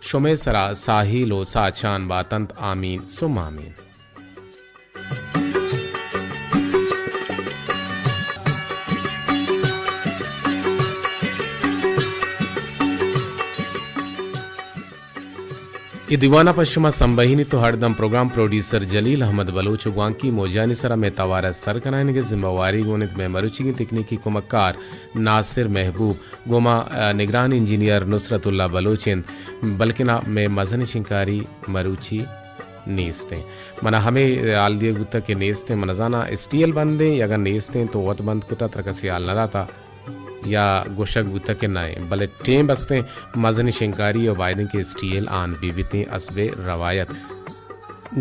شمئے سرا ساہیل و ساچان باتنت۔ آمین ثم آمین۔ اے دیوان ء پہ شما سمبہینیت و ہڑدم پروگرام پروڈیوسر جلیل احمد بلوچ و گوانکی موجانی سرا مئے توار ء سر کنائینگ ء ذمہ واری گون انت مئے مروچیگیں تکنیکی کمکار ناصر محبوب، گوما، ء، نگران انجینئر نصرت اللہ بلوچ انت، بلکنا مئے مزن شنکاری مروچی نیست انت۔ منا ہمے حال دیگ بوتگ کہ نیست انت، من زاناں ایس ٹی ایل بند انت، اگاں نیست انت تو وت بند کتہ، ترا کسی حال نہ داتہ۔ یا گوشگ بوتگ کہ نہ انت، بلے ٹیم بستیں مزنیں شنکاری و باید انت کہ ایس ٹی ایل آن بہ بیتیں حسب روایت۔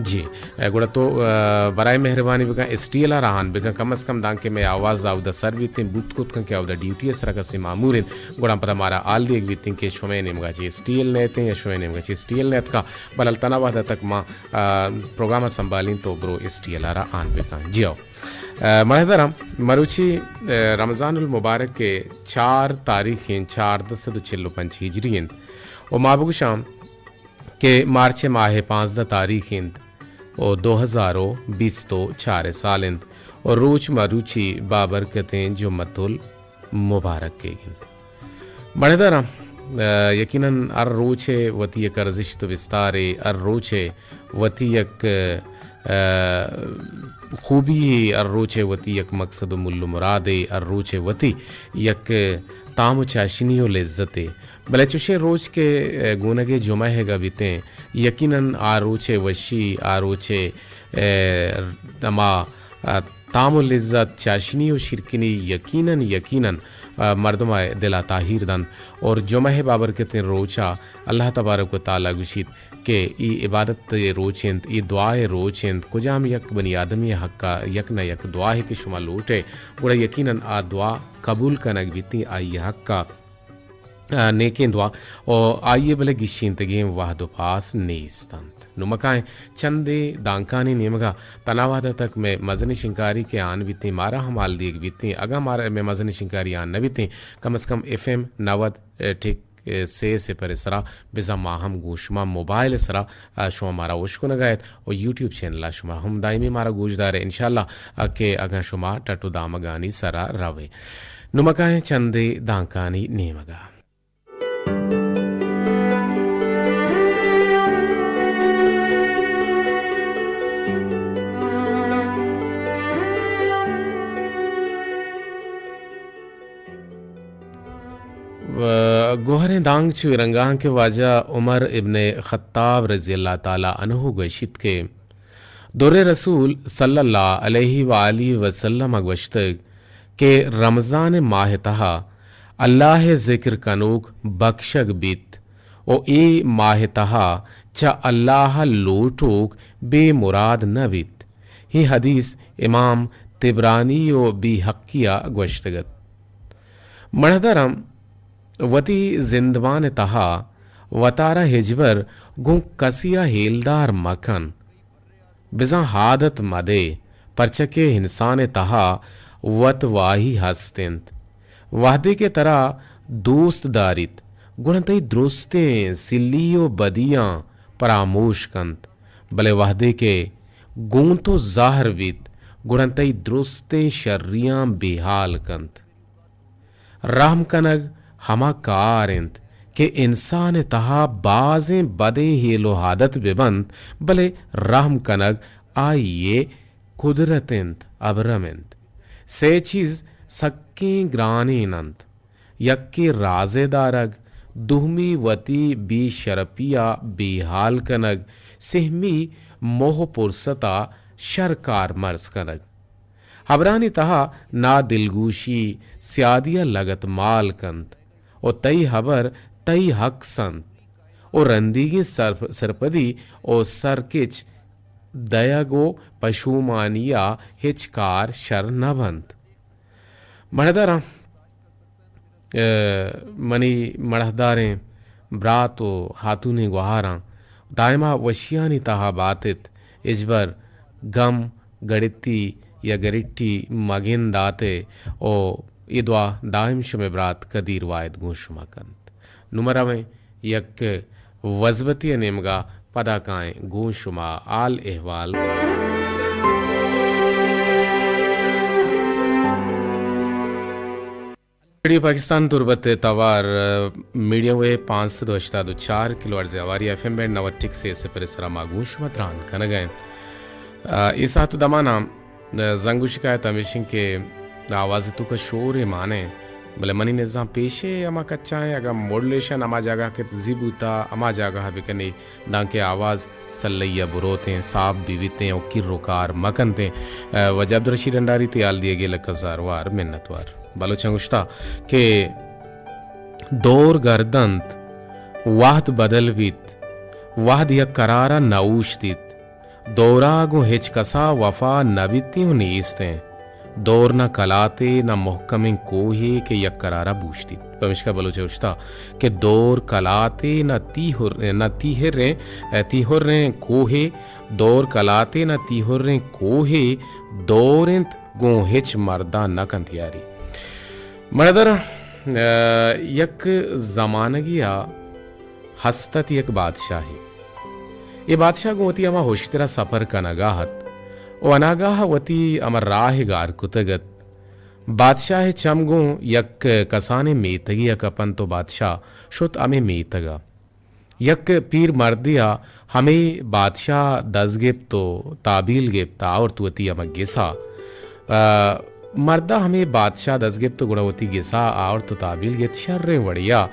جی، اے گڑا تو، اے، برائے مہربانی بکن ایس ٹی ایل ء را آن بکن، کم از کم دانکہ مئے آواز اودا سر بیتیں، بوت کت کن کہ اودا ڈیوٹی ء سرا کسے مامور انت، گڑا پدا مارا حال دیگ بیتیں کہ شمئے نیمگا چہ ایس ٹی ایل نیتیں یا شمئے نیمگا چہ ایس ٹی ایل نیتکا، بلال تنا وہدا تک ما، اے، پروگرام ء سنبھالیں تو برو ایس ٹی ایل ء را آن بکن۔ جی ہو۔ اے، مہدرم، مروچی، اے، رمضان المبارک ء چار تاریخ انت، چاردہ سد و چل و پنچ ہجری انت و ما بگوشاں کہ مارچ ماہ پانزدہ تاریخ انت و دو ہزار و بیست و چار سال انت و روچ مروچی بابرکتیں جمعۃ المبارک کیگ انت۔ بڑے داراں، ء، یقیناً ہر روچے وتی یک ارزشت و بستارے، ہر روچے وتی یک، ء، خوبی، ہر روچے وتی یک مقصد و مل و مرادے، ہر روچے وتی یک تام و چاشنی و لذتے۔ بلے چوشیں روچ کہ، ء، گونگے جمعہ ء گا بیتیں، یقیناً آ روچے وشی، آ روچے، ء، ہما، ء، تام و لذت، چاشنی و شیرکنی یقیناً، یقیناً، ء، مردم ء دل ء تاہیر دنت۔ اور جمعہ ء بابرکتیں روچ ء اللہ تبارک و تعالی گوشیت کہ ای عبادت ء روچ انت، ای دعا ء روچ انت، کجام یک بنی آدمی ء حق ء یک نہ یک دعائے کہ شما لوٹ ئے، گڑا یقیناً آ دعا قبول کنگ بیتیں، آئی ء حق ء ء، نیکیں دعا و آئی ء بلے گیشینتگیں وہد و پاس نیست انت۔ نوں ما کائیں چندے دانکانی نیمگا، تنا وہدا تک مئے مزنیں شنکاری کہ آن بیتیں، مارا ہم حال دیگ بیتیں، اگاں مارا مئے مزنیں شنکاری آن نہ بیتیں، کم از کم ایف ایم نود ٹک سے صفر ء سرا بزاں ما ہم گوں شما موبائل ء سرا، ء، شما مارا اشکنگا ات و یوٹیوب چینل ء شما ہم دائمی مارا گوشدار ات۔ انشاءاللہ، ء، کہ اگاں شما ٹٹ و دامگانی سرا روے۔ نوں ما کائیں چندے دانکانی نیمگا۔ و گوہریں دانگ چو اے رنگاں کہ واجہ عمر ابن خطاب رضی اللہ تعالی عنہ گوشیت کہ در رسول صلی اللہ علیہ و آلہ وسلم ء گوشتگ کہ رمضان ء ماہ ء تہا اللہ ء ذکر کنوک بکشگ بیت و اے ماہ ء تہا چہ اللہ ء لوٹوک بے مراد نہ بیت۔ اے حدیث امام طبرانی و بیہقی ء گوشتگ ات۔ مڑدرم وتی زندمان ء تہا وتارا ہچبر گوں کسی ء ہیلدار مکن۔ بزاں عادت مدے، پرچا کہ انسان ء تہا وت واہی ہست انت۔ وہدے کہ ترا دوست داریت، گڑا تئی درستیں سلی و بدیاں پراموش کنت، بلے وہدے کہ گوں تو زہر بیت، گڑا تئی درستیں شریاں بے حال کنت۔ رحم کنگ ہما کار انت کہ انسان ء تہا بازیں بدیں ہیل و عادت بہ بنت، بلے رحم کنگ آئی ء قدرت انت، ابرم انت۔ سے چیز سکیں گرانین انت، یکے رازے دارگ، دومی وتی بے شرپی ء بے حال کنگ، سہمی موہ و پرست ء شر کارمرز کنگ۔ ہبرانی تہا نادلگوشی سیادی ء لگت مال کنت و تئی ہبر تئی حق سنت و رندیگیں سرپ-، سرپدی و سرکچ دئیگ و پشومانی ء ہچ کار شر نہ بنت۔ مڑداراں، ء، منی مڑہداریں برات و ہاتونیں گوہاراں دائما وشیانی تہا بات ات، ہچبر گم، گڑتی یا گریٹی مگندات ء و اے دعا دائم شمئے برات قدیر واحد گوں شما کنت۔ نوں ما رویں یک، ء، وزبتی ءِ نیمگا پدا کائیں گوں شما حال احوال۔ ریڈیو پاکستان تربت ءِ توار، میڈیم ویو پانچ سد و ہشتاد و چار کلو ہرٹز ءِ ہواری، ایف ایم بینڈ نود ٹک سے سپر ءِ سرا ما گوں شما تران کنگ ءَ ایں۔ آ، اے ساعت ءُ دمانا زنگ ءُ شکایت ہمیش انت کہ آواز ءِ توکا شورے مان انت، بلے منی نزان پیشے ہما کچا انت، اگاں ماڈولیشن ہما جاگہ کہ زی بوتا، ہما جاگہ ءَ بکنی، دانکہ آواز سلئی ءَ بروتیں، ساپ بہ بیتیں ءُ کر ءُ کار مہ کنتیں۔ آ، واجہ عبدالرشید ڈنڈاری، تئی حال دیگے لک ہزار وار منتوار۔ بلوچاں گوشتا کہ دور گرد انت، وہد بدل بیت، وہد یک قرارا نہ اوشتیت۔ دورا گوں ہچ کسا وفا نہ بیتیں ءُ نیستیں۔ دور نہ کلاتے نہ محکمیں کوہے کہ یک قرارا بوشتیت۔ پمیشکا بلوچ ءَ گوشتا کہ دور کلاتے نہ تیہر، نہ تیہریں، تیہریں کوہے، دور کلاتے نہ تیہریں کوہے، دور انت گوں ہچ مردا نہ کنت یاری۔ مڑدر، آ، یک زمانگے ءَ ہست ات یک بادشاہے۔ اے بادشاہ گوں وتی ہما ہشکترا سپر کنگا ات ءُ اناگاہ وتی ہما راہ گار کتگ ات۔ بادشاہ ءِ چم گوں یک کسانیں میتگے ءَ کپنت ءُ بادشاہ شت ہمے میتگ ءَ۔ یک پیر مردے ءَ ہمے بادشاہ دزگپت ءُ تابیل گپت، آورت وتی ہما گسا۔ آ، مردا ہمے بادشاہ دزگپت ءُ گڑا وتی گسا آورت ءُ تابیل گپت، شریں وڑیا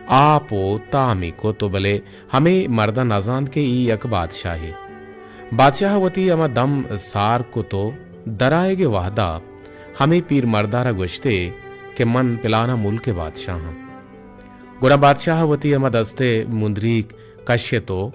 آپ ءُ تامی کت ءُ بلے ہمے مردا نزانت کہ ای یک بادشاہے۔ بادشاہ وتی ہما دم سار کت ءُ درآیگ ءِ وہدا ہمے پیر مردا را گوشتے کہ من پلانا ملک ءِ بادشاہ آں۔ گڑا بادشاہ وتی ہما دست ءِ مندریک کشت ءُ،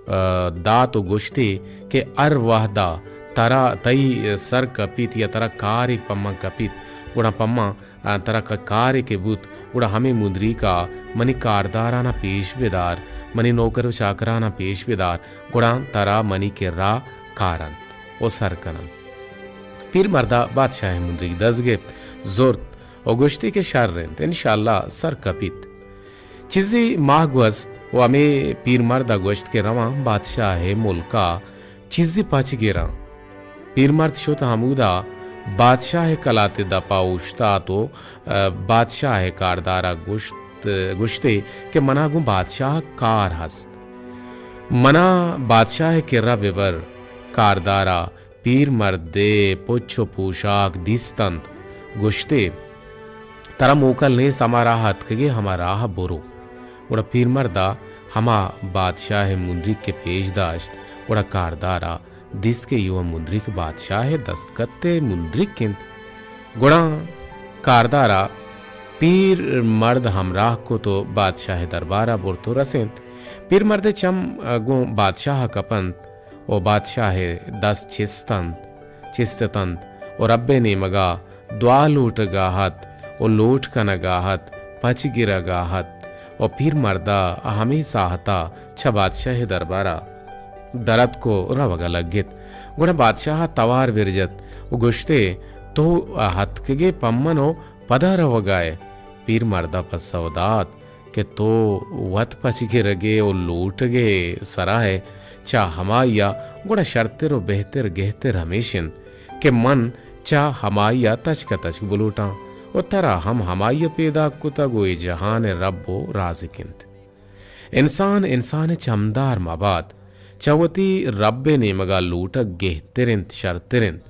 آ، دات ءُ گوشتی کہ ہر وہدا ترا تئی سر کپیت یا ترا کارے پمن کپیت، گڑا پمن، آ، ترا ک-، کارے کہ بوت، گڑا ہمے مندریکا منی کاردارانا پیش بدار، منی نوکر ءُ چاکرانا پیش بدار، گڑا ترا منی کرا کار انت ءُ سر کن انت۔ پیر مردا بادشاہ ءِ مندریک دزگپت، زرت، ءُ گوشتی کہ شر انت، انشاءاللہ سر کپیت۔ چیزی ماہ گوست ءُ ہمے پیرمرد ءَ گوشت کہ رواں بادشاہ ءِ ملک ءَ چیزی پچ گراں۔ پیرمرد شت ہمودا بادشاہ ءِ کلات ءِ دپ ءَ اوشتات ءُ، آ، بادشاہ ءِ کاردار ءَ گوشت، گوشتے کہ منا گوں بادشاہ ءَ کار ہست۔ منا بادشاہ ءِ کرا ببر۔ کاردار ءَ پیر مرد ءِ پچ ءُ پوشاک دیست انت، گوشتے، ترا موکل نیست، ہما راہ ءَ اتکگ ئے، ہما راہ ءَ برو۔ گڑا پیر مرد ءَ ہما بادشاہ ءِ مندریک کہ پیش داشت، گڑا کاردار ءَ دیست کہ اے وَ مندریک بادشاہ ءِ دستخط ءِ مندریک انت۔ گڑا کاردار ءَ پیر مرد ہمراہ کت ءُ بادشاہ ءِ دربار ءَ برت ءُ رسینت۔ پیر مرد ءِ چم گوں بادشاہ ءَ کپنت۔ ءُ بادشاہ ءِ دست چست انت، چست اتنت ءُ رب ءِ نیمگ ءَ دعا لوٹگ ءَ ات ءُ لوٹ کنگ ءَ ات، پچ گرگ ءَ ات ءُ پیر مرد ءَ ہمے ساہت ءَ چہ بادشاہ ءِ دربار ءَ در اتک ءُ روگ ءَ لگت۔ گڑا بادشاہ ءَ توار برجت ءُ گوشت ئے، تو اتکگ ئے پمن ءُ پدا روگ ءَ ئے؟ پیر مرد ءَ پسو دات، کہ تو وت پچ گرگ ءِ ءُ لوٹگ ءِ سرا ئے چہ ہمائی ءَ، گڑا شرتر ءُ بہتر گہتر ہمیش انت کہ من چہ ہمائی ءَ تچک ءَ تچک بلوٹاں ءُ ترا ہم ہمائی ءَ پیداک کتگ ءُ اے جہان ءِ رب ءُ رازق انت۔ انسان انسان ءِ چمدار مہ بات، چہ وتی رب ءِ نیمگ ءَ لوٹگ گہتر انت، شرتر انت۔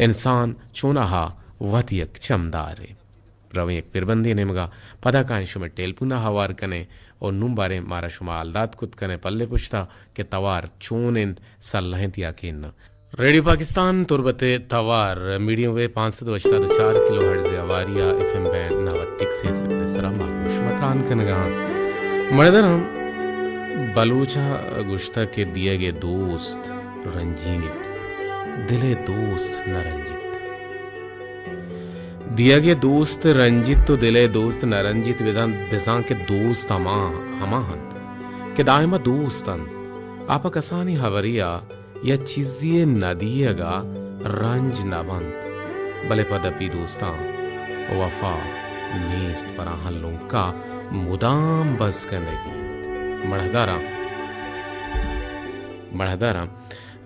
انسان چوناہا وت یک چمدارے۔ رویں یک پربندے نیمگا، پدا کائیں شمئے ٹیلپونا ہوار کنیں ءُ نوں باریں مارا شما حال دات کت کنیں پلے پشتا کہ توار چون انت، سلہ انت یا کہ اناں۔ ریڈیو پاکستان تربت ءِ توار میڈیم ویو پانچ سد ءُ ہشتاد ءُ چار کلو ہرٹز ءِ ہواری ءَ ایف ایم بینڈ نود ٹک سے سپر ءِ سرا ما گوں شما تران کنگا آں۔ مڑدراں، بلوچ ءَ گوشتگ کہ دیگ ءِ دوست رنجینیت، دل ءِ دوست نہ رنجیت۔ دیگ ءِ دوست رنجیت ءُ دل ءِ دوست نہ رنجیت، بدان بزاں کہ دوست ہما، ہما انت کہ دائم ءَ دوست انت۔ آ پہ کسانیں ہبرے ءَ یا چیزے ءِ نہ دیگ ءَ رنج نہ بنت، بلے پہ دپی دوستاں وفا نیست، پر آہاں لنکا مدام بز کنگی انت۔ مڑداراں، مڑاہداراں۔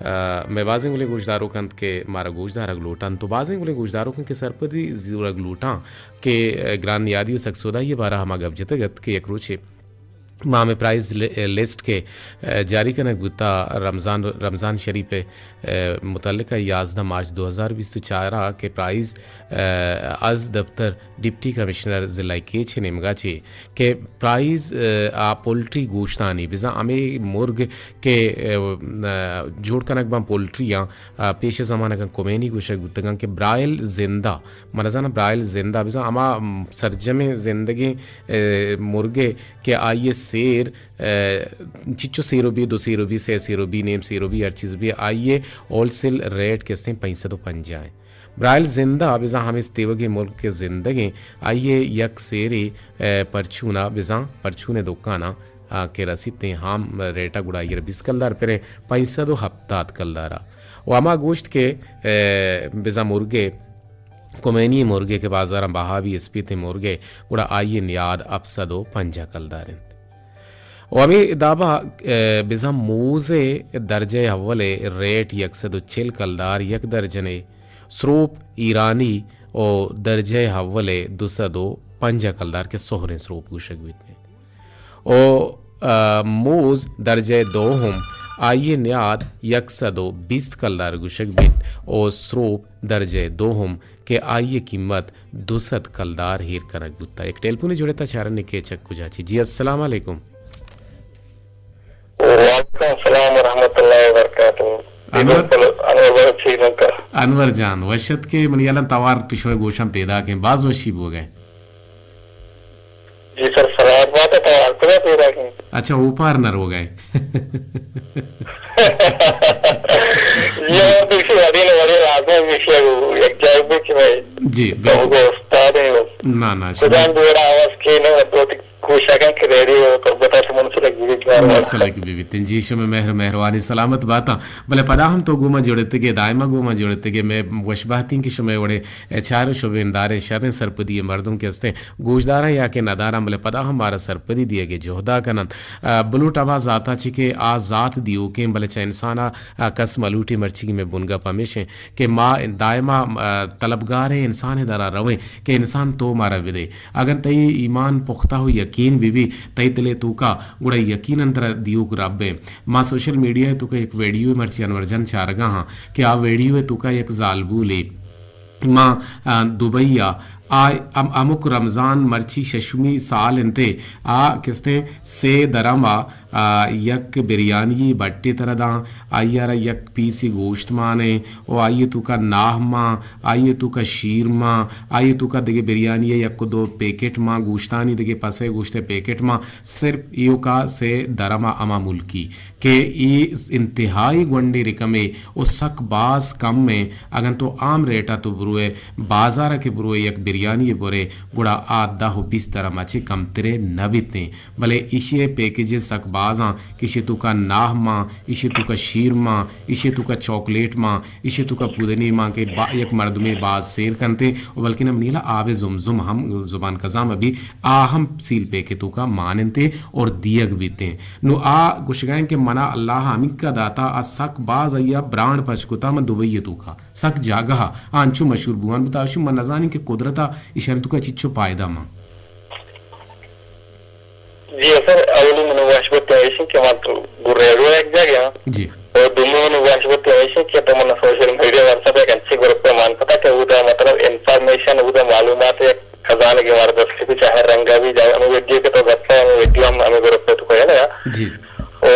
آ، مئے بازیں گلیں گوشداروک انت کہ مارا گوشدارگ لوٹاں، تو بازیں گلیں گوشداروک انت کہ سرپدی زورگ لوٹاں کہ، آ، گران نیادی و سک سودائی ء بارہ ء ہما گپ جتگ ات کہ یک روچے ما ہمے پرائز ل-، لسٹ کہ، آ، جاری کنگ بوتا رمضان، رمضان شریف ء، آ، متعلقہ یازدہ مارچ دو ہزار بیست و چار ء کہ پرائز، آ، از دفتر ڈپٹی کمشنر ضلع کیچ ء نیمگا چہ کہ پرائز، آ، آ پولٹری گوشتانی بزاں ہمے مرگ کہ، آ، آ، جوڑ کنگ باں پولٹری آں، آ، پیش زمانگاں کمینی گوشگ بوتگاں کہ برائل زندہ، من زاناں برائل زندہ بزاں ہما، م، سرجمیں زندگیں، آ، مرگے کہ آئی ء سیر، آ، چچو سیرو بی، دو سیرو بی، سے سیرو بی، نیم سیرو بی، ہر چیز بی، آئی ء ہول سیل ریٹ کہ استیں پنچ سد و پنجاہ ایں۔ برائل زندہ بزاں ہمے تیوگیں ملک ء زندگیں، آئی ء یک سیرے، آ، پرچون ء بزاں پرچون ء دکان ء، آ، کہ رسیت ایں ہام ریٹ ء گڑا آئی ء را بیست کلدار پریں پنچ سد و ہپتاد کلدار ء۔ و ہما گوشت کہ، آ، بزاں مرگے، کمینی مرگے کہ بازاراں بہا بی اسپیتیں مرگے، گڑا آئی ء نیاد ہپت سد و پنجاہ کلدار انت۔ و ہمے دابا، آ، بزاں موز ء درجہ اول ء ریٹ یک سد و چل کلدار یک درجنے، سروپ ایرانی و درجہ اول ء دو سد و پنجاہ کلدار کہ سہریں سروپ گوشگ بیت۔ و، آ، موز درجہ دوہم آئی ء نیاد یک سد و بیست کلدار گوشگ بیت و سروپ درجہ دوہم کہ آئی ء قیمت دو سد کلدار ایر کنگ بوتا۔ یک ٹیلیفونے جوڑتا چارنے کہ چک کجا چی۔ جی السلام علیکم۔ وعلیکم السلام ورحمۃ اللہ وبرکاتہ۔ انور۔ انور بلوچ۔ انور جان، وش ات کہ منی الان توار پہ شمئے گوشاں پیداک ایں، باز وشی بوگ ء۔ جی سر، سلامت بات ات، توار کجا پیداک ایں؟ اچھا، اوپار نہ روگ ء۔ جی، اور دوسری ودی نے بڑی لازم ہے، دوسری یک جائے بھی کہ میں جی، تو بالکل۔ وہ استاد ہیں وہ۔ نہ، نہ، کجا شما جوڑا آواز کی نہیں، تو کوشاں کہ ریڈیو تربت ء شمن سلک بیت۔ من سلک بیت۔ جی، شمئے مہر و مہروانی، سلامت باتاں۔ بلے پدا ہم تو گوما جڑتگے، دائما گوما جڑتگے۔ مئے وش بہتیں کہ شمئے وڑے چار و شبین داریں شریں سرپدی مردم کہ استیں گوشداراں یا کہ نداراں، بلے پدا ہم مارا سرپدی دیگے جہدا کنن۔ آ، بلوٹ ہما ذاتا چی کہ آ ذات دیوکیں، بلے چہ انسانا، آ، کس ملوٹی۔ مرچی مئے بنگپ ہمیشیں کہ ما دائما، آ، طلبگاریں انسانے درا رویں کہ انسان تو مارا بدے۔ اگن تئی ایمان پختہ و یقین بہ بی، تئی دلے توکا، گڑا یقیناً ترا دیوک رب ایں۔ ما سوشل میڈیا ء توکا یک ویڈیو مرچی انور جان چارگا ہاں کہ آ ویڈیو ء توکا یک زالبولے ما، آ، دبئی ء آ ہم-، ہمک رمضان مرچی ششمی سال انتے، آ کستیں سے درم ء آ، یک بریانی بٹے ترا داں، آئی ء را یک پیسے گوشت مانے و آئی ء توکا ناہ ماں، آئی ء توکا شیر ماں، آئی ء توکا دگہ بریانی ء یک و دو پیکٹ ماں، گوشتانی دگہ پسے گوشت ء پیکٹ ماں، صرف ایوکا سے درم ء ہما ملکی کہ اے انتہائی گونڈیں رقمے و سک باز کم ایں۔ اگن تو عام ریٹ ء تو بروئے، بازار ء کہ بروئے یک بریانی برے، گڑا آ دہ و بیست درم ء چہ کمترے نہ بیتیں۔ بلے ایشی ء پیکیجز سک باز آں کہ ایشی توکا ناہ ماں، ایشی توکا شیر ماں، ایشی توکا چاکلیٹ ماں، ایشی توکا پودنی ماں کہ با-، یک مردمے باز سیر کنتے و بلکن ہم نیلا آب زمزم ہم زبان کزام ابھی آ ہم سیل پیک توکا مان انتے اور دیگ بیتے۔ نو آ گوشگائیں کہ منا اللہ ہمیکا داتا، آ سک باز آیا برانڈ پچ کتا من دبئی توکا سک جاگہ آ انچو مشہور بوان بتا، اشی من نزانی کہ قدرتا ایشان توکا چچو پائدہ ماں۔ جی سر، اولی من وش بت ایشی کہ من تو گو ریڈیو یک جاگہ ہاں۔ جی۔ اور دومی من وش بت ایشی کہ تو من سوشل میڈیا واسطہ ایک انچی گروپ پہ مان پتا کہ اودا مطلب انفارمیشن، اودا معلومات یک خزانہ کے مار دست کی چاہے رنگا بھی جائے، ہمیں ویڈیو کے تو گپا، ہمیں ویڈیو ہم ہمیں گروپ پہ تو کوئی لگا۔ جی۔ او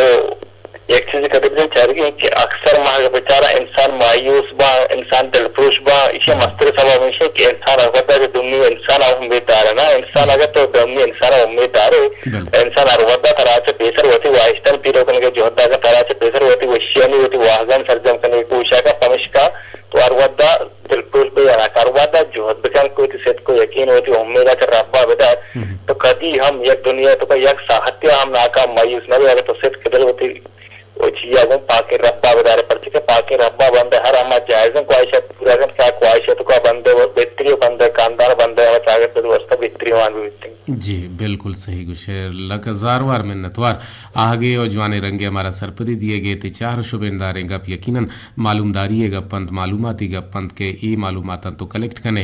یک چیزے کدی بجن چارگی کہ اکثر ما اگہ بچارا انسان مایوس با، انسان دلپروش با، ایشی مستر سبب ہمیشہ کہ انسان ہر ودا کہ دومی انسان ء امید دار نا، انسان اگر تو دومی انسان ء امید دارے، بلے۔ انسان ہر ودا ترا چہ پیسر وتی واہشتن پیلو کنگے جہد داگا، ترا چہ پیسر وتی وشیانی وتی واہگان سرجم کنگے کوشاں کا، پمشکا تو ہر ودا دلپروش بے، ہر ودا جہد بکن کہ وتی صدق و یقین وتی امیدا چہ ربا بدار۔ تو کدی ہم یک دنیا تو کا یک ساعت ہم ناکام مایوس نہ بے، اگر تو صدق دل وتی و چیا گوں پاکیں ربا بدارے، پرچہ کہ پاکیں ربا بندہ ہر ہما جائزیں خواہشات پورا کنت کہ آ خواہشات توکا بندے و بہتری و بندے خاندان بندے ہما چاگرد واسطہ بہتری وان بیتیں۔ جی، بالکل صحیح گوشے، لک ہزار وار منتوار۔ آہگے و جوانیں رنگے ہمارا سرپدی دیئے گے، تئی چار و شبین داریں گپ یقیناً معلومداری گپ انت، معلوماتی گپ انت کہ اے معلوماتاں تو کلیکٹ کنے،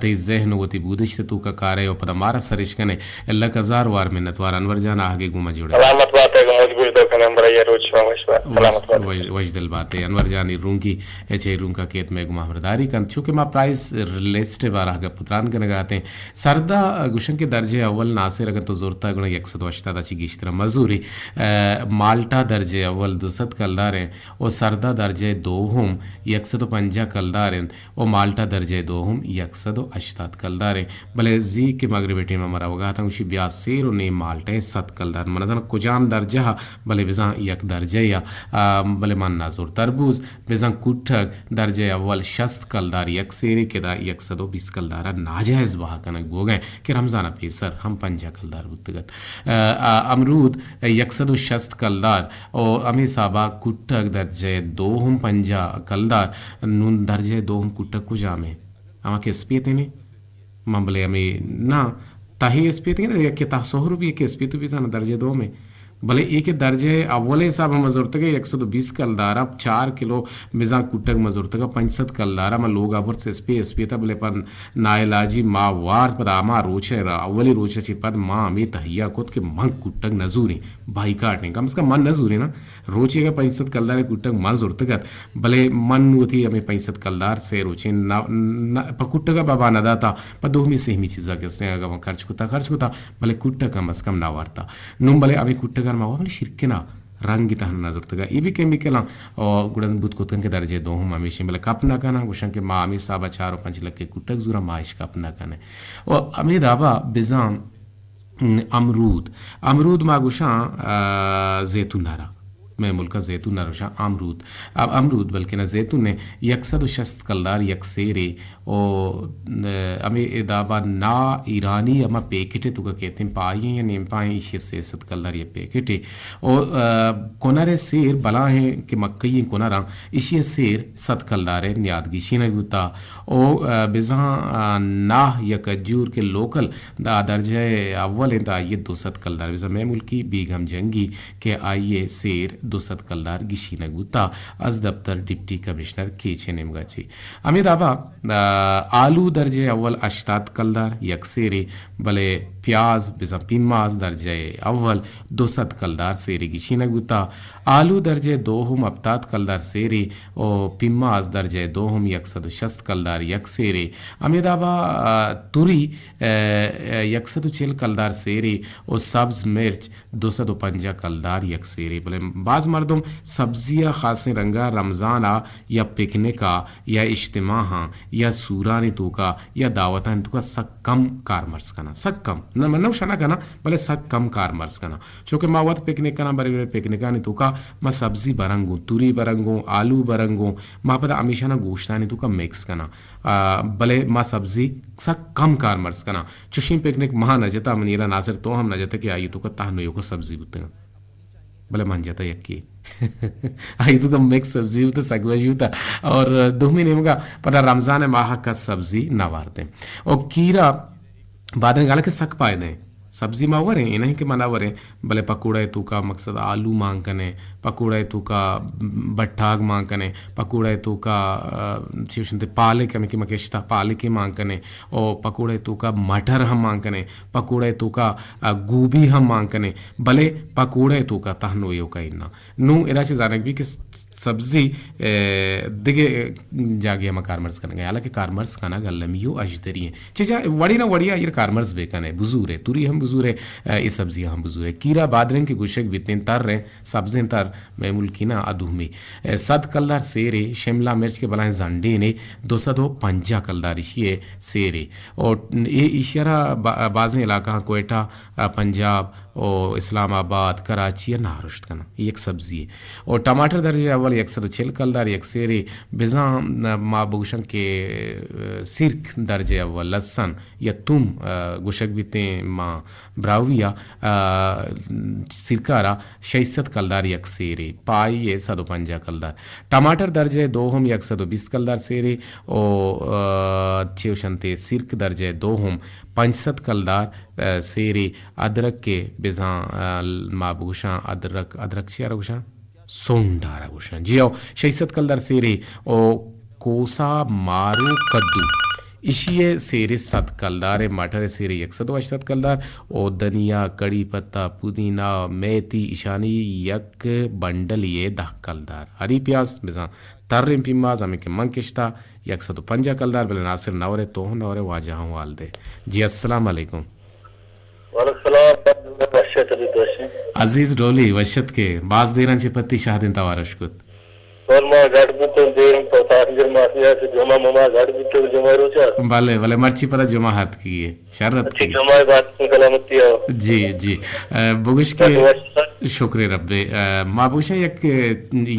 تئی ذہن و وتی بودشت توکا کارے و پدا مارا سرش کنے۔ لک ہزار وار منتوار انور جان، آہگے گوما جوڑے۔ سلامت باتے، گوں مجبور دو کنے، برای روچ شما وش بات۔ سلامت باتے۔ وش، وش دل باتے۔ انور جانی رونکی اے چہ رونکا کیت مئے گوما ہبرداری کنت، چونکہ ما پرائز لسٹ بارہ گپ تران کنگا اتیں۔ سردا گوشن کہ درجہ اول ناصر اگر تو زورتا گڑا یک سد و ہشتاد چی گیشتر مزوری۔ مالٹا درجہ اول دو سد کلدار ہیں و سردا درجہ دوہم یک سد و پنجاہ کلدار ہیں۔ و مالٹا درجہ دوہم یک سد و ہشتاد کلدار ہیں۔ بلے زی کہ مغرب ٹیم ہمارا وگا تھا گوشی بیا سیر و نیم مالٹا ہے سد کلدار۔ من نزاناں کجام درجہ ہا، بلے بزاں یک درجہ یا، بلے من نہ زور تربوز بزاں کٹگ درجہ اول شست کلدار یک سیرے کہ دا یک سد و بیست کلدار ء ناجائز بہا کنگ بوگ ء کہ رمضان ء پیسر ہم پنجاہ کلدار بوتگ ات۔ ء، ء، امرود یک سد و شست کلدار و ہمے حساب ء کٹگ درجہ دوہم پنجاہ کلدار۔ نون درجہ دوہم کٹگ کجام ء؟ ہما کہ اسپیت ء نے؟ من بلے ہمے نہ تہی اسپیت ء نے، یکے تہ سہر بی، یکے اسپیت بی تانا درجہ دوم ء۔ بلے اے کہ درجہ اول ء حساب ہم زرتگ ء یک سد و بیست کلدار ء چار کلو بزاں کٹگ ما زرتگ ء پنچ سد کلدار ء ما لوگ ء برت اسپیت، اسپیت ء بلے پہ ناعلاجی ما وارت پدا ہما روچ ء را، اولی روچ ء چہ پد ما ہمے تہیا کت کہ من کٹگ نہ زوریں، بائیکاٹ ایں، کم از کم من نہ زوریں نا۔ روچے ء پنچ سد کلدار ء کٹگ من زرتگ ات، بلے من وتی ہمے پنچ سد کلدار سے روچیں نہ، نہ، پہ کٹگ ء بابا نہ داتا، پہ دومی سہمی چیزا کسے اگاں من خرچ کتا، خرچ کتا، بلے کٹگ کم از کم نہ وارتا۔ نوں بلے ہمے کٹگ ء ما وابل شرکنا رنگ تہنا نہ زرتگ ء۔ اے بھی کیمیکل آں، او گڑا بوت کتگن کہ درجہ دوہم ہمیشیں، بلے کپ نہ کناں، گوشن کہ ما ہمے حساب ء چار و پنچ لکھ کٹگ زوراں، ما اش کپ نہ کنیں۔ او ہمے دابا بزاں امرود، امرود ما گوشاں، آ، زیتون ء را، مئے ملک ء زیتون ء را گوشاں امرود۔ ا-، امرود بلکنا زیتون ء یک سد و شست کلدار یک سیرے او، ن-، ہمے اے دابا نا ایرانی ہما پیکٹ ء توکا کیتیں پائی یا نیم پائی ایشی ء سے سد کلدار یک پیکٹ ء او، آ، کنر ء سیر بلاہیں کہ مکئی کنراں ایشی ء سیر سد کلدار ء نیاد گیشینگ بوتا۔ او، آ، بزاں، آ، ناہ یا کجور کہ لوکل دا درجہ اول انت، آئی ء دو سد کلدار بزاں مئے ملکی بیگم جنگی کہ آئی ء سیر دو سد کلدار گیشینگ بوتا، از دپتر ڈپٹی کمشنر کیچ ء نیمگا چی۔ ہمے دابا، آ، آلو درجہ اول ہشتاد کلدار یک سیرے، بلے پیاز بزاں پیماز درجہ اول دو سد کلدار سیرے گیشینگ بوتا۔ آلو درجہ دوہم ہپتاد کلدار سیرے و پیماز درجہ دوہم یک سد و شست کلدار یک سیرے۔ ہمے دابا، آ، توری، آ، آ، یک سد و چل کلدار سیرے و سبز مرچ دو سد و پنجاہ کلدار یک سیرے۔ بلے باز مردم سبزی ء خاصیں رنگا رمضان ء یا پکنک ء یا اجتماعاں یا سورانی توکا یا دعوتانی توکا سک کم کارمرز کناں، سک کم۔ نہ، من نہ گوشاں نہ کناں، بلے سک کم کارمرز کناں۔ چونکہ ما وت پکنک کناں، برے برے پکنکانی توکا ما سبزی برنگوں، توری برنگوں، آلو برنگوں، ما پدا ہمیشانا گوشتانی توکا مکس کناں۔ آ، بلے ما سبزی سک کم کارمرز کناں۔ چوشیں پکنک ما نہ جتا، منی الا ناصر تو ہم نہ جتا کہ آئی توکا تہنو یوکا سبزی بوتگاں۔ بلے من جتا یکی۔ آئی توکا مکس سبزی بوتا، سک وش بوتا۔ اور دومی نیمگا پدا رمضان ماہ کس سبزی نہ وارتیں۔ او کھیرا بادرنگ حالانکہ سک پائدہ ہیں۔ سبزی ما وریں، اے نہیں کہ ما نہ وریں، بلے پکوڑا توکا مقصد آلو مان کنے، پکوڑا توکا بٹاگ مان کنے، پکوڑا توکا، آ، چی گوشنتے پالک، ہمیں کہ مکشتا پالکے مان کنے، او پکوڑا توکا مٹر ہم مان کنے، پکوڑا توکا، آ، گوبی ہم مان کنے، بلے پکوڑا توکا تہنو یوکا انا۔ نوں ادا چہ زانگ بی کہ س-، سبزی، اے، دگہ جاگہے ہما کارمرز کنگ ء، حالانکہ کارمرز کنگ المی و اژدری ہیں۔ چہ جا وڑے نہ وڑے آئی کارمرز بہ کن ء، بزور ء، توری ہم بزور ء، اے سبزی ہم بزور ء۔ کھیرا بادرنگ کہ گوشگ بیتیں تر ء، سبزیں تر، مئے ملکی نا ادومی۔ اے، سد کلدار سیرے، شملہ مرچ کہ بلائیں زنڈینے، دو سد و پنجاہ کلدار ایشی ء سیرے۔ اور اے ایشی را با-، بازیں علاقہ کوئٹہ، آ، پنجاب و اسلام آباد، کراچی ء نارشت کناں۔ یک سبزی ء۔ و ٹماٹر درجہ اول یک سد و چل کلدار یک سیرے، بزاں ما بگوشن کہ، آ، سیرک درجہ اول، لسن یا توم، آ، گوشگ بیتیں ما براہوئی ء، آ، سیرکارا شش سد کلدار یک سیرے، پائی ء سد و پنجاہ کلدار۔ ٹماٹر درجہ دوہم یک سد و بیست کلدار سیرے، او، آ، چے گوشنتے سیرک درجہ دوہم پنچ سد کلدار ء، سیرے ادرک ء بزاں، ء، ما بگوشاں ادرک، ادرک چی ء را گوشاں؟ سونڈ ء را گوشاں۔ جی او، شش سد کلدار سیرے او کوسا، مارو، کدو، ایشی ء سیرے سد کلدار ء، مٹر ء سیرے یک سد و ہشت سد کلدار او دھنیا، کڑی پتا، پودینہ، میتھی، ایشانی یک بنڈلے ء دہ کلدار۔ ہری پیاز بزاں تریں پیماز ہمے کہ من کشتا، یک سد و پنجاہ کلدار، بلے ناصر نورے، تو ہم نورے، واجہ ہم وال دے۔ جی، السلام علیکم۔ وعلیکم السلام۔ وش ات، عزیز ڈولی، وش ات کہ باز دیراں چہ پتی شاہدیں توار اش کت۔ اور ما گڈ بوتوں دیر تو تاخیر ما سیا سے جمعہ ما گڈ بوتوں جمعہ روچا۔ بلے، بلے مرچی پدا جمعہ ہاتکی ئے۔ شر اتکی۔ جمعہ بات سلامتی ہو۔ جی، جی۔ ء، بگوش کہ شکر رب۔ ء، ما بگوشاں یک،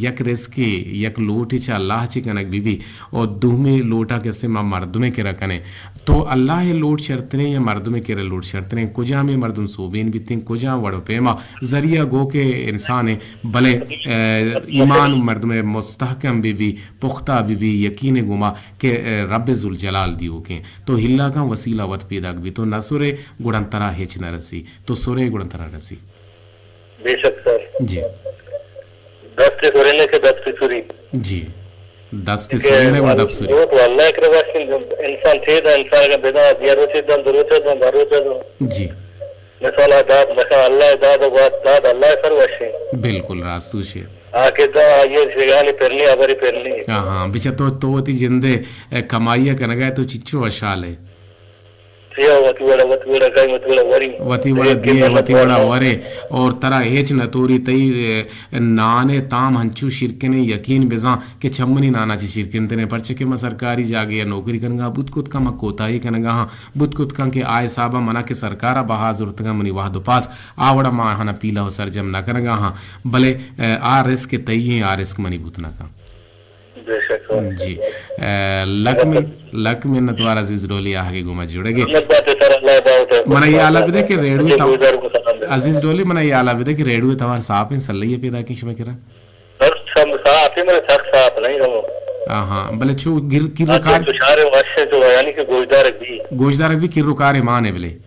یک رزقے، یک لوٹے چہ اللہ چہ کنگ بی بی، او دومی لوٹا کسے ما مردمے کرا کنے۔ تو اللہ ء لوٹ شرتریں یا مردمے کرا لوٹ شرتریں؟ کجامے مردم سوبین بیتیں، کجام وڑ و پیما ذریعہ گو کہ انسان ء، بلے، ء، ایمان مردم ء مستحکم بی بی، پختہ بی بی، یقین ء گوما کہ، ء، رب ذوالجلال دیوکیں۔ تو ہلاکاں وسیلہ وت پیداک بی، تو نہ سرے گڑا ترا ہچ نہ رسی، تو سرے گڑا ترا رسی۔ بے شک سر۔ جی۔ دست سرینے کہ دست سری۔ جی۔ دست کہ سرینے گڑا دپ سری۔ تو اللہ اکرم، انسان تھے دا، انسان کا بنا دیا روچے دا، دروچے دا، بروچے دا۔ جی۔ مثال داد لکھا اللہ داد و داد اللہ سر وشیں۔ بالکل راست وشے۔ آ کہ دا آئیے شگانی پرنی، آبری پرنی۔ ہاں، ہاں، بچہ تو، تو وتی جندے، اے، کمائی ء کنگا ہے تو چچو وشال ہے۔ سیا وتی وڑا، وتی وڑا گائیں، وتی وڑا وری۔ وتی وڑا دیے، وتی وڑا ورے، اور ترا ہیچ نہ توری تئی، اے، نان ء تام ہنچو شیرکنے، یقین بزاں کہ چمنی نانا چہ شیرکنتنے، پرچہ کہ من سرکاری جاگے ء نوکری کنگا بوت کت کن، من کوتاہی کنگا ہاں، بوت کت کن کہ آ حسابا منا کہ سرکارا بہا زرتگا منی وہد و پاس، آ وڑا ما آہانا پیلہ و سرجم نہ کنگا ہاں، بلے، اے، آ رزق تئی ایں، آ رزق منی بوت نہ کن۔ بے شک۔ جی۔ اے، لک من-، لک منت وار عزیز ڈولی آہگے گوما جڑگے۔ منت بات سر، اللہ باوت ہے۔ منا یہ آلہ بدے کہ ریڈیو اچھے تا-، گزار کو سلام دے۔ عزیز ڈولی، منا یہ آلہ بدے کہ ریڈیو توار صاف ہیں، سلے یہ پیدا کی شما کرا؟ سر، سب صاف ہے، مگر سخت صاف نہیں ہم۔ ہاں، ہاں، بلے چو گر-، کر ہاں، کار تو شارے واشے تو یعنی کہ گوشدارک بھی۔ گوشدارک بھی کر کار مان ہے بلے۔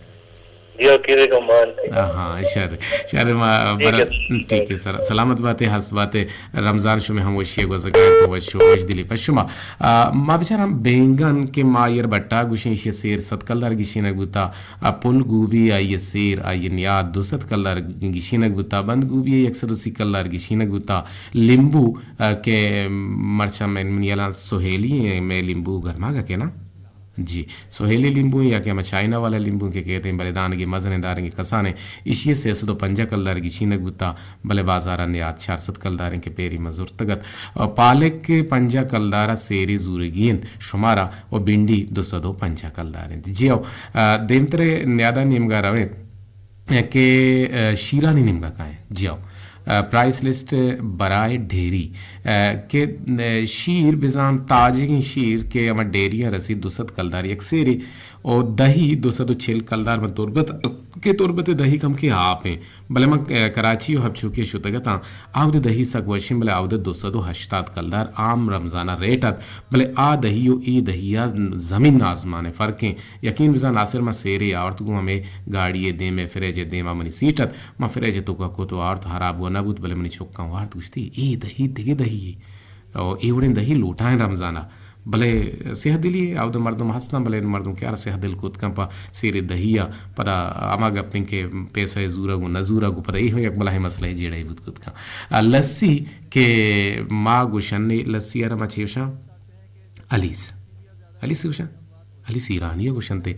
دیو کیوے گمان تھے۔ آہاں، شر، شر ما ٹھیک بر-، ہے۔ ٹھیک ہے سر، سلامت باتے، ہست باتے، رمضان شمے ہم وشی گوزگار تو وش، وش دلی پر شما۔ آ، ما بچار ہم بینگن کہ ما ایر بٹا گوشیں، ایشی سیر صد کلدار گشینگ بوتا، آ، پل گوبی آئی سیر، آئی نیاد دو سد کلدار گشینگ بوتا، بند گوبی یک سد و سی کلدار گشینگ بوتا، لیمبو، آ، کہ مرچاں من، من یلا سہیلی ہیں، میں لیمبو گرماگا کے نا؟ جی، سہیلی لیمبو یا کہ ہما چائنا والا لیمبو کہ کہتے ہیں، بلے دانگی مزنیں دارنگی کسانیں، ایشی سئے سد و پنجاہ کلدار گشینگ بوتا، بلے بازار نیاد چار سد کلداریں کہ پیری ما زرتگت۔ اور پالک پنجاہ کلدار سیری زورگی انت شمارا، و بنڈی دو سد و پنجاہ کلدار انت۔ جی او، آ، دیمترے نیادا نیمگا رویں۔ کہ، آ، شیرانی نیمگا کائیں۔ جی ہو۔ آ، پرائس لسٹ برائے ڈیری، آ، کہ، آ، شیر بزاں تاجگیں شیر کہ ہما ڈیری ء رسید دو سد کلدار یک سیرے، او دہی دو سد و چل کلدار من تربت، کہ تربت دہی کم کہ آپ ہیں۔ بلے من، آ، کراچی و حب چوکی شتگتاں، آودے دہی سک وشیں، بلے آودے دو سد و ہشتاد کلدار عام رمضانہ ریٹ ات، بلے آ دہی و اے دہی ء زمین آزمان ء فرق ہیں۔ یقین بزاں ناصر، من سیرے آورت گوں ہمے گاڑی ء دیم ء فریج ء دیم ء منی سیٹ ات۔ من فریج ء توکا کت و آورت، ہراب و نہ بوت، بلے منی چکاں وارت، گوشتی، اے دہی دگہ دہی یے۔ او اے وڑیں دہی لوٹائیں رمضان ء۔ بلے سیاہ دلی ء اود مردم ہستاں، بلے مردم کہ آرا سیاہ دل کت کن پہ سیرے دہی ء، پدا ہما گپیں کہ پیسہ ء زورگ و نہ زورگ و پدا اے ہم یک بلاہیں مسئلہ ء جیڑہ ء بوت کت کن۔ آ، لسی کہ ما گوشن لسی ء را ما چے گوشاں؟ الیس۔ الیس گوشن؟ الیس ایرانی گوشنتے۔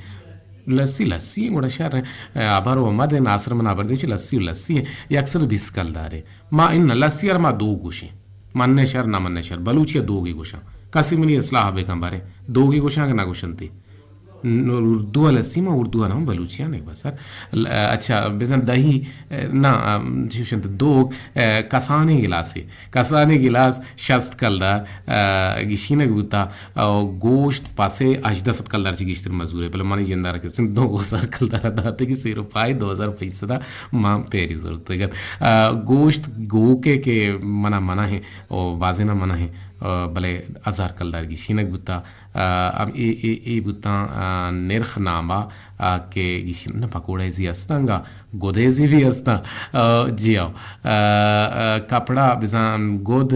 لسی، لسی گڑا شر ہیں۔ ابر و مد ناصر من ابر دیچ لسی و لسی ہیں۔ یک سد و بیست کلدار ہے۔ ما ان لسی ار ما دو گوشیں۔ من شر نہ من شر۔ بلوچی دوگی گوشاں۔ کسی منی اصلاح بکن بارے۔ دوگی گوشاں کہ نہ گوشنتے۔ ن-، اردو ء لسی ما اردو ء نہ بلوچی ء نہ بس سر۔ ل-، اچھا، بزن دہی، نہ، ام، چوشنت دو، ا، کسانیں گلاسے۔ کسانیں گلاس شست کلدار، ا، گشینگ بوتا، او گوشت پاسے ہژدہ سد کلدار چی گیشتر مزور ہے، بلے منی جندار کسن دو ہزار کلدار داتے کہ سیر و پای دو ہزار پنچ سد ما پیری زورتگت۔ ا، گوشت گوکے کہ منا منع ہے، او بازینا منع ہے، ا، بلے ہزار کلدار گشینگ بوتا۔ ا، ام اے، اے، اے بوتاں، ا، نرخ نامہ، آ، کہ گیشی نہ پکوڑہ زی ہستاں گا، گدے زی بھی ہستاں۔ آ، جی ہاں۔ آ، آ، کپڑا بزاں گد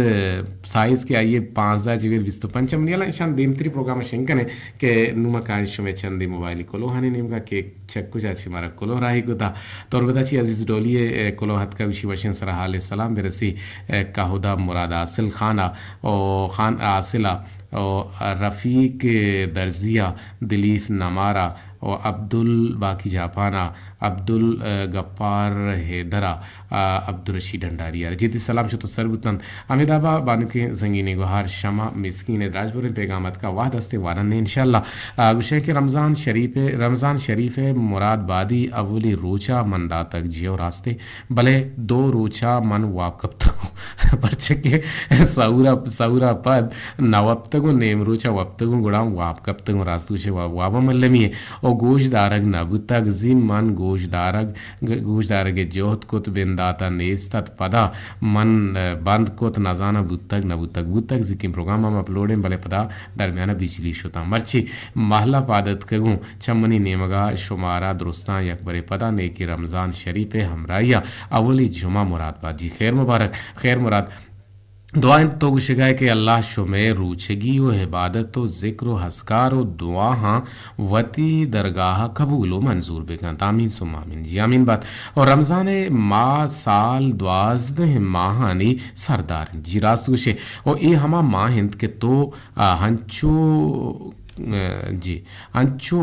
سائز کہ آئیے پانزدہ چہ بیر بیست و پنچ، منی ہیالا ایشان دیمتری پروگرام شنگ کنے کہ نوما کائیں شمے چندی موبائلی کلوہانی نیمگا کہ چکو چاچی مارا کلوہ راہی کتا۔ تربتا چی عزیز ڈولی ء، اے، کلوہ اتکا گوشی وشیں سرا حال سلام برسی، اے، کہودا مراد حاصل خانا او خان حاصلا او رفیق درزیا، دلیف نمارا او عبدال باقی جاپانا، عبدال، اے، گپار حیدرا، آ، عبدالرشید ڈنڈاری ء جدی سلام شت و سر بوتنت۔ امیدابا بانکیں زنگینیں گوہار شما مسکین ء دراج بریں پیغام اتکا وہد ہستیں وانن انشاءاللہ۔ آ، گوشے کہ رمضان شریف ء، رمضان شریف ء مراد بادی اولی روچا من داتگ جیو راستے، بلے دو روچا من واب کپتگوں۔ پرچہ کہ سہورا، سہورا پد نہ وپتگوں، نیم روچا وپتگوں، گڑا واب کپتگوں۔ راست گوشے واب، وابا ملمی ہے۔ او گوش دارگ نہ بوتگ، زی من گوش دارگ گ-، گوشدارگ ء جہد کت، بندات ء نیست ات۔ پدا من، ء، بند کت، نزاناں بوتگ نہ بوتگ۔ بوتگ زیکیں پروگرام ہم اپلوڈ انت، بلے پدا درمیان ء بجلی شتاں۔ مرچی مہلہ پاد اتکگوں، چہ منی نیمگ ء شمارا درستاں یک برے پدا نیکیں رمضان شریف ء ہمراہی ء اولی جمعہ مراد بات۔ جی خیر مبارک، خیر مراد۔ دعا انت تو گوشگائے کہ اللہ شمئے روچگی و عبادت و ذکر و اذکار و دعاہاں وتی درگاہ قبول و منظور بکنت۔ آمین ثم آمین۔ جی آمین بات۔ و رمضان ماہ سال دوازدہ ماہانی سردار انت۔ جی راست گوشے۔ و اے ہما ماہ انت کہ تو، آ، ہنچو، آ، جی، ہنچو،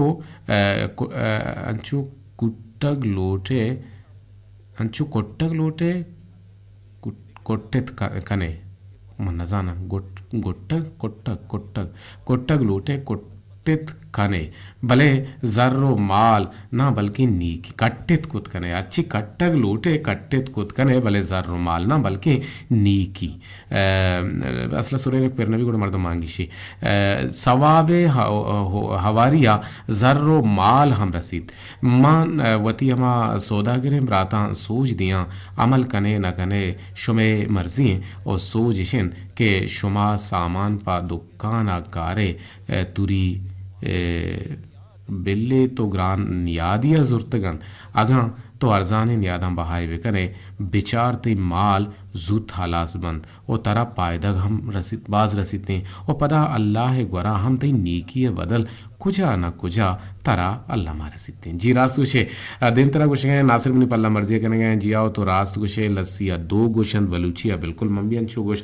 آ، کو-، آ، ہنچو کٹگ لوٹے، ہنچو کٹگ لوٹے، کٹ-، کٹت ک-، کنے۔ من نزاناں۔ گٹ-، گٹگ، کٹگ، کٹگ، کٹگ لوٹے، کٹت کنے۔ بلے زر و مال نہ بلکیں نیکی۔ کٹت کت کنے۔ ہرچی کٹگ لوٹے، کٹت کت کنے، بلے زر و مال نہ بلکیں نیکی۔ ء، اصل ء سرینک پر نبی گڑا مردم آنگیشی۔ ء، ثواب ء ہ-، ہ-، ہواری ء زر و مال ہم رسیت۔ من، ء، وتی ہما سوداگریں براتاں سوج دیاں، عمل کنے نہ کنے شمئے مرضی انت و سوج اش انت کہ شما سامان پہ دکان ء کارے، ء، توری، ء، بلے تو گران نیادی ء زرتگ انت۔ اگاں تو ارزانیں نیاداں بہائے بکنے، بچار تئی مال زوت ہلاس بنت و ترا پائدگ ہم رسیت، باز رسیتیں۔ و پدا اللہ ء گورا ہم تئی نیکی ء بدل کجا نہ کجا ترا الما رسیتیں۔ جی راست گوشے، دیمترا گوشگئے ناصر منی پلہ مرضی کنگئے، جی آؤ تو راست گوشے، لسی ء دو گوش انت، بلوچی ء بالکل من بھی انچو گوش،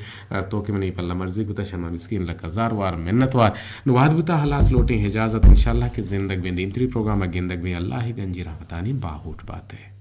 تو کہ منی پلہ مرضی کتا، شما مسکین لک ہزار وار منت وار۔ نو وہد بوتا ہلاس لوٹیں اجازت، انشاءاللہ کہ زندگ بیں دیمتری پروگرام ء گندگ بیں، اللہ ء گنجی رحمتانی باہوٹ بات ئے۔